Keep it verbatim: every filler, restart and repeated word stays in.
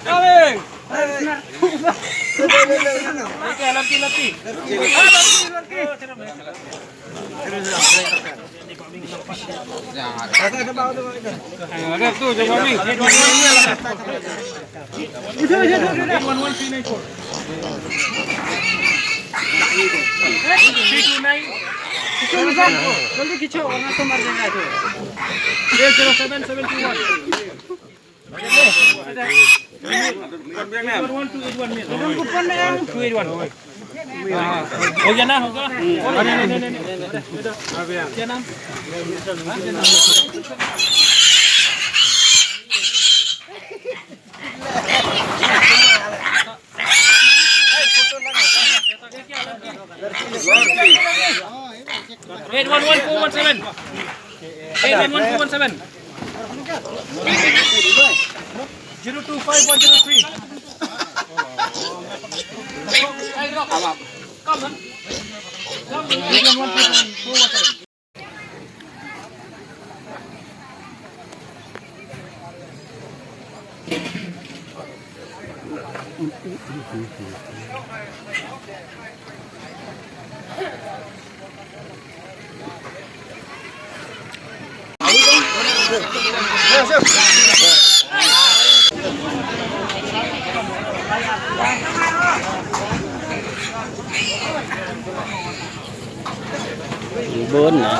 Coming! Lati, lati, lati. Ada tu, jom kami. Eight one one three nine four. Three two nine. जल्दी खींचो, वरना तो मर जाएगा तू। Eight zero seven seven two one. Eight one one two eight one. Two eight one. हो गया ना, होगा? अरे, नहीं, नहीं, नहीं, नहीं। क्या नाम? Eight one one four one seven. Eight one one four one seven. Zero two five one zero three. Bun na.